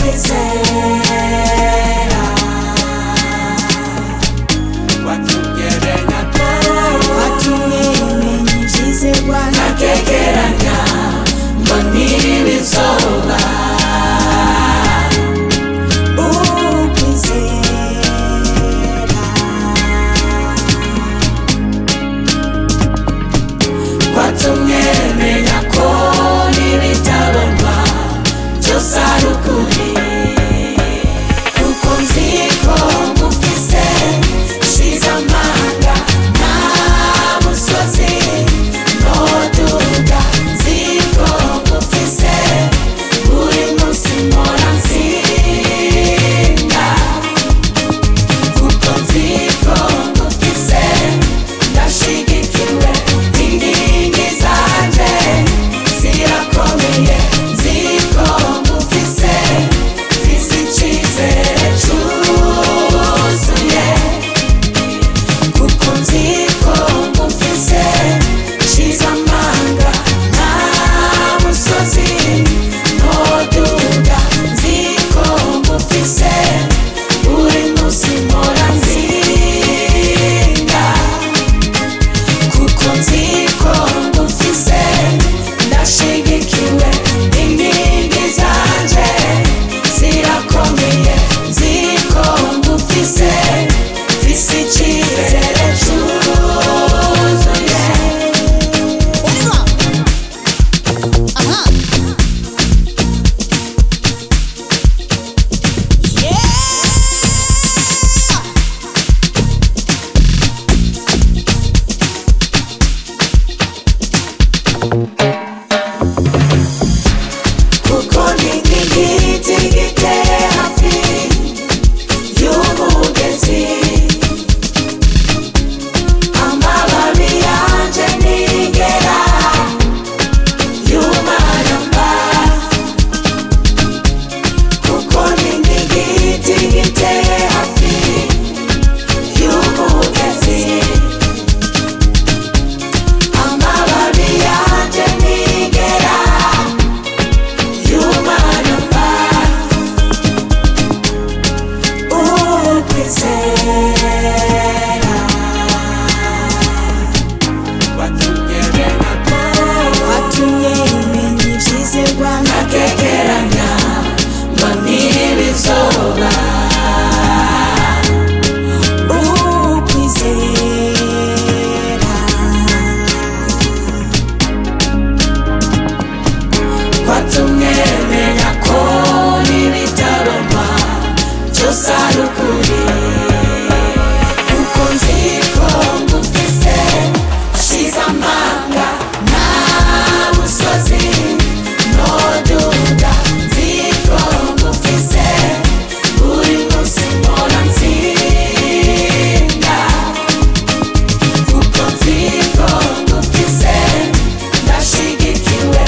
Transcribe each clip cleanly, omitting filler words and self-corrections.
Ukwizera watumye menya ibyizerwa ntakekeranya ngo ntibizoba. Ukwizera kwatumye menya ko n'ibitabonwa byose ari ukuri. Kuko nzi ko ngufise nshize amanga, nta musozi ntoduga. Nzi ko ngufise buri munsi mpora nsinda. Kuko nzi ko ngufise ndashigikiwe, inkingi zanje zirakomeye. Nzi ko ngufise mfise icizere cuzuye. Kuko nzi ko ngufise nshize amanga, nta musozi ntoduga. Nzi ko ngufise buri munsi mpora nzinda. Kuko nzi ko ngufise ndashigikiwe, inkingi zanje zirakomeye. Nzi ko ngufise mfise icizere cuzuye. Oliver. Aha. Yeah. Kuko ni nk'igiti giteye hafi y'umugezi, amababi yanje ntigera yumaramba. Kuko ni nk'igiti giteye hafi y'umugezi, amababi yanje ntigera yumaramba. Ukwizera watumye menya ibyizerwa ntakekeranya ngo ntibizoba. Ukwizera kwatumye menya ko n'ibitabonwa byose ari ukuri. Kuko nzi ko ngufise nshize amanga, nta musozi ntoduga. Nzi ko ngufise buri munsi mpora nsinda. Kuko nzi ko ngufise ndashigikiwe,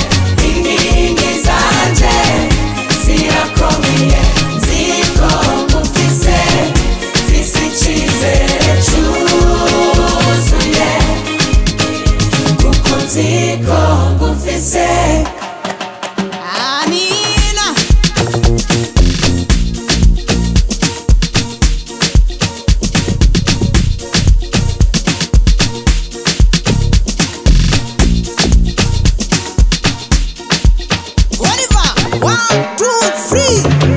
inkingi zanje zirakomeye. Nzi ko ngufise mfise icizere cuzuye. Kuko nzi ko ngufise. Amina. Oliver, 1, 2, 3.